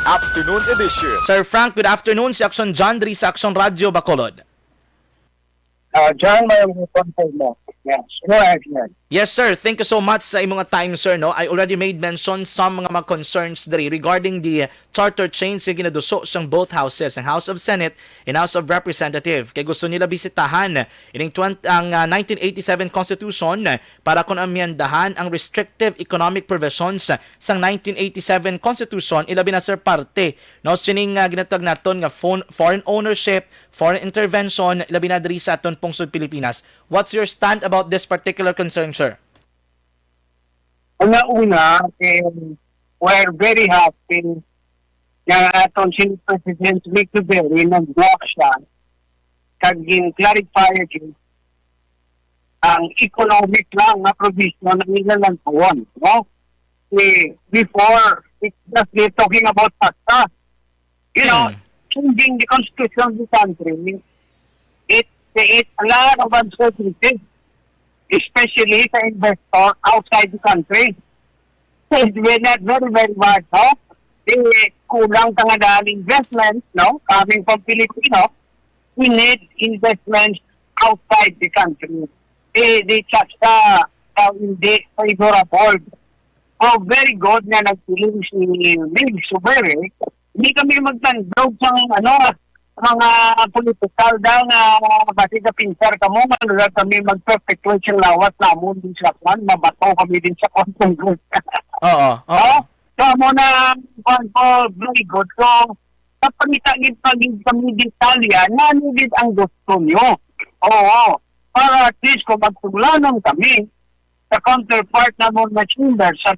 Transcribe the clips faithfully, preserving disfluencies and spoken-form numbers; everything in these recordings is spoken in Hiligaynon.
Afternoon Edition. Sir Frank, good afternoon. Si Action John diri sa Action Radio Bacolod. Ah, John, may ang report mo. Yes. Go ahead, John. Yes, sir. Thank you so much sa imong time, sir. No, I already made mention sa mga, mga concerns diri regarding the charter change nga ginaduso sang both houses, ang House of Senate and House of Representative. Kay gusto nila bisitahan ining twenty, ang ah, nineteen eighty-seven Constitution para kon amyendahan ang restrictive economic provisions sang nineteen eighty-seven Constitution, ilabi na, sir, parte, no, sining ah, ginatawag naton nga fon- foreign ownership, foreign intervention, ilabi na diri sa aton pungsod Pilipinas. What's your stand about this particular concern, sir? Una-una, eh, we're very happy nga aton si President Rico Berry nagbuwak siya kag gin-clarify gyud ang economic lang nga provision ang ila lang tuon, no? Eh, before, it's just they're talking about taxes. You know, Hmm. changing the constitution of the country, it creates a lot of uncertainty, especially sa investor outside the country. So, it's very, very, very bad, no? Eh, kulang ka nga dahil investment, no? Coming from Filipino, we need investments outside the country. Eh, di tax ka, uh, hindi favorable. Oh, very good na nagsiling si Mig Subere. Hindi kami magtandog sa, ano, mga political daw nga basi ka pinsar kamo nga lugar kami mag-perpetuate sa lawas namon din sa kwan, mabato kami din sa kwan. Oo, oo. Oh? So, amo na, kwan ko, very good. So, kapangita gid pa gid kami detalya, nano gid ang gusto nyo. Oo. Para at least kung magtuglanon kami sa counterpart namon na chamber sa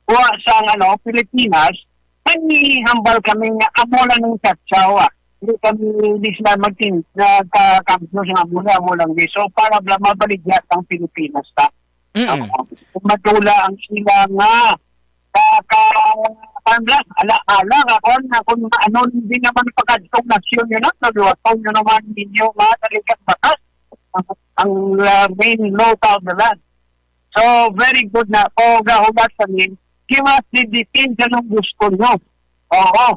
kuha sang, ano, Pilipinas, may hambal kami nga amo lang ang tatsaw, ah. Hindi kami, hindi sila magtin-, nagka-cancel sa amo lang, amo lang. So, para bla mabaligya ang Pilipinas ta. Mm-mm. Oo. Kung matula ang sila nga, ka, ka, ano lang, ala, ala, nga kung, nga kung ano, hindi naman pagkadtong nasyon yun, ah, naluwaton nyo naman ninyo, mga taligang batas, ang, ang, uh, main law of the land. So, very good na. O, gahulat sa min, give us the details anong gusto nyo. Oo.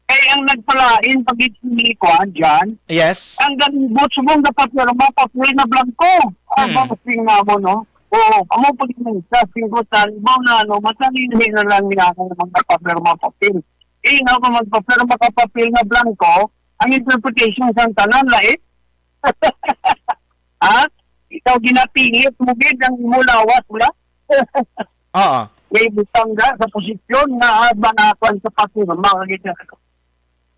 Kay ang nagpalain pag itini kuan dyan, Yes. ang galibot subong dapat nga mga papel na blanco. Ang Hmm. mga sing namo, no? Oo, amo pag sa singkutan, ibaw na ano, matalino na lang niya ang mga papel, mga papel. Eh, nga kung magpapel, mga papel na blanco, ang interpretation sa tanan, lain. Ha? Ikaw ginapilit mo gid ang imo lawas, wala? Oo. May butang ka sa posisyon nga, ah, ba nga kwan sa pasirma, nga gid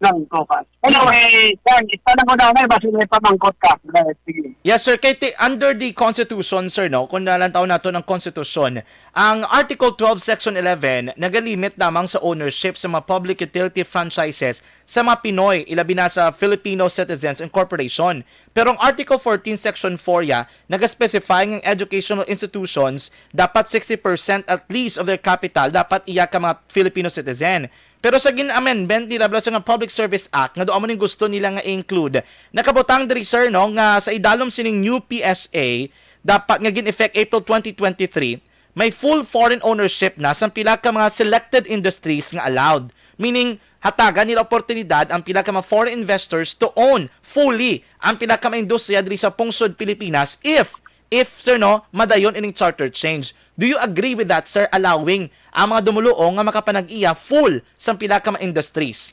lang ko ka. Anyway, yan, isa lang ko na, may basi may pamangkot ka. Eh, sige. Yes, sir. Kay ti-, under the Constitution, sir, no, kung nalantaw nato ng Konstitusyon, ang Article twelve, Section eleven, nagalimit lamang sa ownership sa mga public utility franchises sa mga Pinoy, ilabi na sa Filipino Citizens Incorporation. Pero ang Article fourteen, Section four ya, nag-specify nga ang educational institutions dapat sixty percent at least of their capital dapat iya ka mga Filipino citizen. Pero sa gin-amendment nila bala sa nga Public Service Act, nga doon mo ning gusto nila nga i-include, nakabutang diri, sir, no, nga sa idalom sining new P S A, dapat nga gin-effect April twenty twenty-three, may full foreign ownership na sa pila ka mga selected industries nga allowed. Meaning, hatagan nila oportunidad ang pila ka mga foreign investors to own fully ang pila ka mga industriya diri sa pungsod Pilipinas if, if, sir, no, madayon ining charter change. Do you agree with that, sir, allowing ang mga dumuluong nga makapanag-iya full sa pila ka mga industries?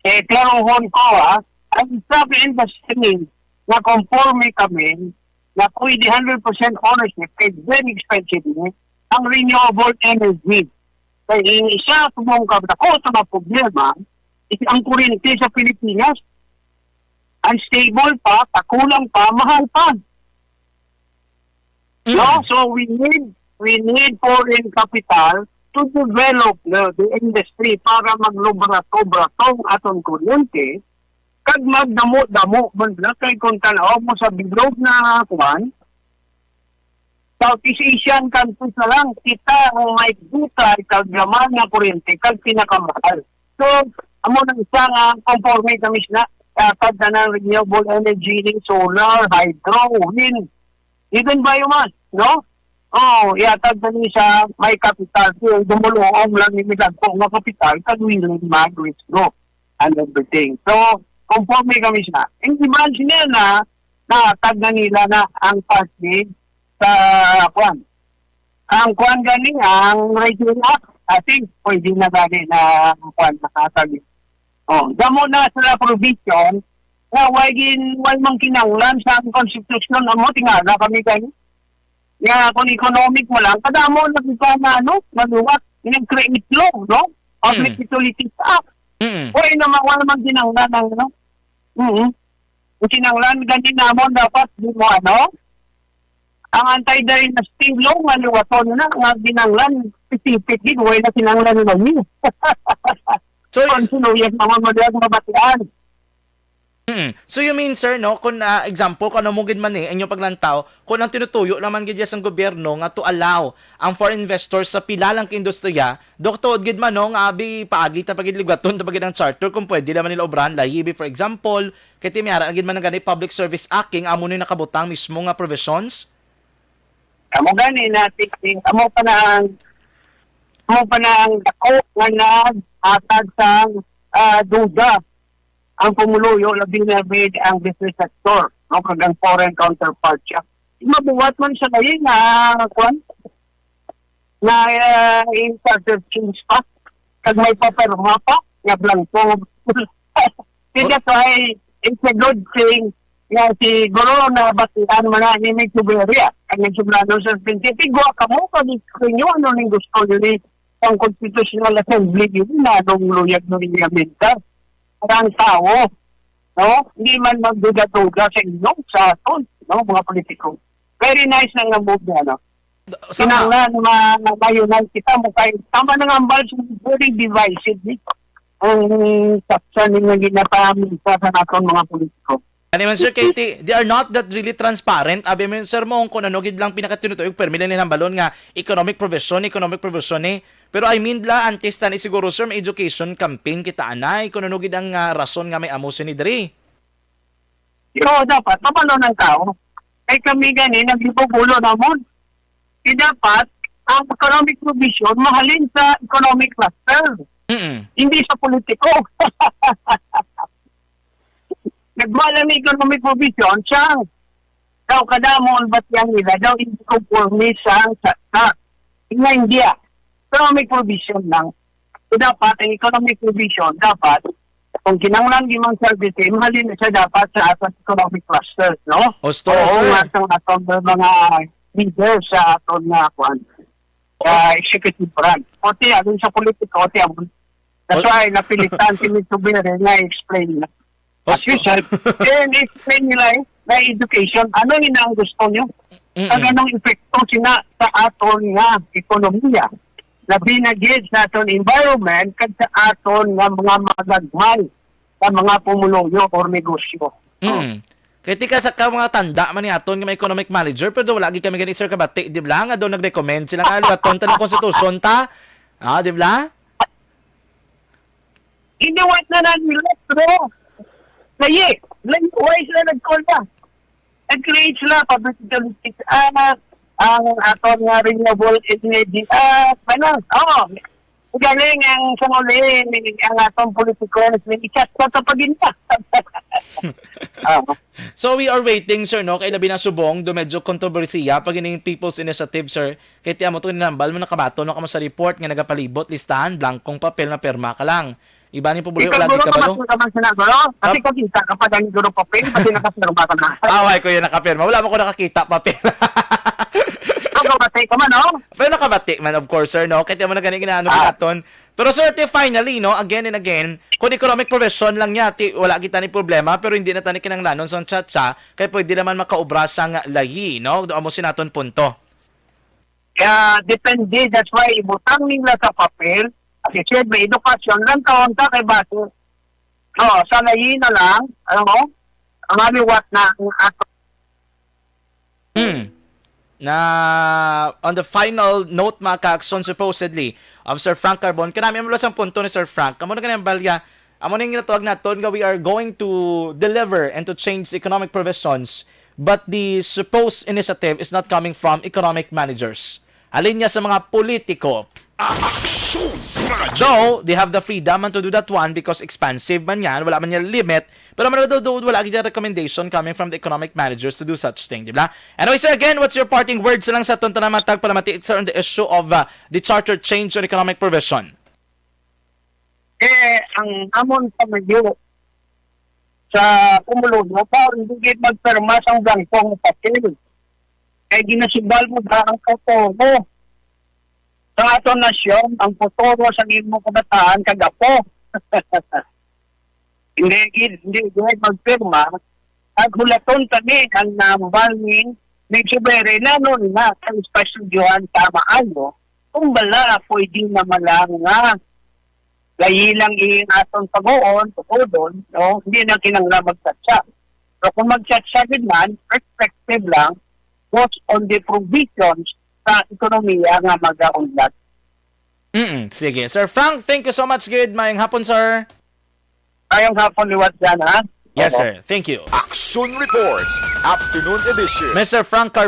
Eh, klarohon ko, ah, ang isa ka industry nga conforme kami, nga pwede hundred percent ownership, kay very expensive ni, ang renewable energy. Kay isa sa mga kadako sa mga problema is ang kuryente sa Pilipinas. Unstable pa, kakulang pa, mahal pa. No? Mm. So we need, we need foreign capital to develop, no, the industry para maglubra-tubra tong aton kuryente, kag magdamo-damo man na kay kung tan-aw mo sa bilog na kuan, Southeast Asian countries na lang, kita ang may dutay kag gamay nga kuryente kag pinakamahal. So, amo na isa nga conforme kami sina, ah, pag tanan renewable energy, solar, hydro, wind, even biomass, no? Oo, ihatag na ni sa may kapital. So, dumuluong lang ni midagko nga kapital, kag willing mag-risk go and everything. So, conforme kami siya. Ang iban siya na, nahatag na nila na ang party sa, kwan. Ang kwan gani, ang Region Act, I think, pwede na gani na, kwan, nakatag. Oh, damo na sa provision, nga way gin, way man kinahanglan sa ang konstitusyon, amo, tingala kami gani. Nga, kung economic mo lang, kadamo na kita na, ano, maluwat, yung create law, no? Public Mm. Utilities Act. Mm. Way na ma-, wala man kinahanglan ang, ano? Mm. Ang kinahanglan gani namon dapat di mo, ano? Ang anti-dynasty law nga liwaton na nga kinahanglan specific gid, way na kinahanglan law ni. So, Kung is- sinuyag naman mo diyan mabatian. Mm. So, you mean, sir, no, kung, ah, example, kung ano mo gid man, eh, inyong paglantaw, kung ang tinutuyo naman gid sang gobyerno nga to allow ang foreign investors sa pila lang ka industriya, do tuod gid man, no, nga abi paagi ta pa gid, liwaton ta pa gid ang charter kung pwede naman nila obrahan lahi, for example, kay ti may ara na gid man ang gani Public Service Act, nga amo ni nakabutang mismo nga provisions? Amo gani na, ti-, amo pa na ang, amo pa na ang dako nga naghatag sa, ah, duda ang pumuluyo, labi na gid ang business sector, no, kag ang foreign counterpart siya. Mabuhat man siya ngayon nga, kwan, na, ah, interchange pa, kag may papirma pa, nga blanco. So, that's why it's a good thing nga siguro nabatian man na ni Mitsuberia, ang nagsublado sa Spencer. Tigwa ka mo, kag explain nyo ano ning gusto nyo ni ang Constitutional Assembly, yun na nung luyag nyo rin amendar. Para ang tao, no? Hindi man magduda-duda sa inyo, sa aton, no? Mga politiko. Very nice lang ang move niya, no? Somehow. Kinahanglan ma-, ma-unite kita mo kay tama na nga ang Bals, very divisive ni ang tapsa ni nga ginapaminsa sa naton mga politiko. Ano man, Sir Katie, they are not that really transparent. Abi man, Sir Mong, kung ano gid lang pinakatinutuyo, permi lang nilang balon nga economic provision, economic provision ni. Pero I mean, bla, antes tani siguro, Sir, may education campaign kita anay, kung ano gid ang, ah, rason nga may amo sini diri. Pero dapat, mabalo ng tao. Kay kami gani, naglibubulo namon. Di dapat, ang economic provision, mahalin sa economic cluster. Mm-mm. Hindi sa politiko. Nagwala ng economic provision, siya, daw kadamo ang batiyan nila, daw hindi conforme sa, sa, sa, nga India. Economic provision lang. So, dapat, ang economic provision, dapat, kung kinahanglan di mang service, eh, mahalin na siya dapat sa aton economic clusters, no? Gusto, Oo, sir. Nga sa aton mga leaders sa aton nga, kwan, sa executive branch. O, ti, alin sa politiko, o, ti, ang, that's Ol- why napilitan si Mitsubishi nga explain na. As Gusto. You said, then explain nila eh, na education, ano yun ang gusto nyo? Mm-mm. Ang anong epekto sina sa aton nga ekonomiya? Labi na gid sa aton environment kag sa aton nga mga magagmay sa mga pumuluyo or negosyo. Mm. Kay tika sa ka mga tanda man ni aton nga mga economic manager, pero wala gid kami gani, sir, kabati, di ba? Nga daw nag-recommend sila nga liwaton ta ng konstitusyon ta. Ah, di ba? Hindi, what na na nila, bro? Layi. Layi, why sila nag-call na? Nag-create sila, Public Utilities Act, ang aton nga Renewable Energy Act, ano? Oo. Galing ang sanguli, ang atong politiko, may i-chat na sa paginta. Oo. So, we are waiting, sir, no? Kay labi na subong, do medyo kontrobersiya pag ining People's Initiative, sir. Kay ti amo to, ninambal mo, nakabaton na kamo sa report nga nagapalibot, listahan, blankong papel na perma ka lang. Iba ni po, buloy, Ikaw, wala gid guro, kabalo. Kabaton ka man sa naguro? Kasi Kab- kakita ka pa gani, guro, papel, pati nakapirma ka na. Ah, why ko yun nakapirma? Wala mo ko nakakita, papel. Ikaw, kabatay ka man, no? Pero nakabati man, of course, sir, no? Kay ti amo na gani ginaano Ah. naton. Pero, sir, ti finally, no, again and again, kung economic provision lang niya, ti, wala kita ni problema, pero hindi na tani kinanglanon sa chat siya, kay pwede naman makaubra sa nga layi, no? Do amo si naton punto. Kaya depende, that's why ibutang nila sa papel. As I said, may edukasyon lang kaon ta kay base. So, sa layi na lang, ano mo? Ang aliwat na ang ato. Hmm. Na, on the final note, mga kaakson, supposedly, of Sir Frank Carbon, kanami ang luwas ang punto ni Sir Frank. Amo na kanang balya, amo na yung ginatawag naton nga we are going to deliver and to change the economic provisions but the supposed initiative is not coming from economic managers. Halin niya sa mga politiko. Aksyon! Radyo! Though they have the freedom man to do that one because expansive man yan, wala man niya limit, pero man daw, daw wala gid recommendation coming from the economic managers to do such thing, di ba? Anyway, sir, again, what's your parting words lang sa aton tanan matag palamati, sir, on the issue of uh, the charter change on economic provision? Eh, ang amon pamayo sa pumuluyo, ba, hindi gid magpirma sang blanko nga papel. Kay ginasibal mo ba ang futuro sa aton nasyon, ang futuro sa imo kabataan kag apo? Hindi gid, hindi gid magpirma. Ag hulaton kami ang nambal ni Migsubere, nanon na ang espasyo diyan sa maayo, kung bala pwede na malang nga gayi lang ing aton pag-uon, tukodon, no? Hindi na kinanglan magchat-chat. Pero kung magchat-chat gid man, perspective lang, goes on the provisions sa ekonomiya nga magaunlad. Mm, sige. Sir Frank, thank you so much gid. Maayong hapon, sir. Ayong hapon liwat dyan, ha? Yes, Oo. sir. Thank you. Aksyon Reports, Afternoon Edition. Mister Frank Carbon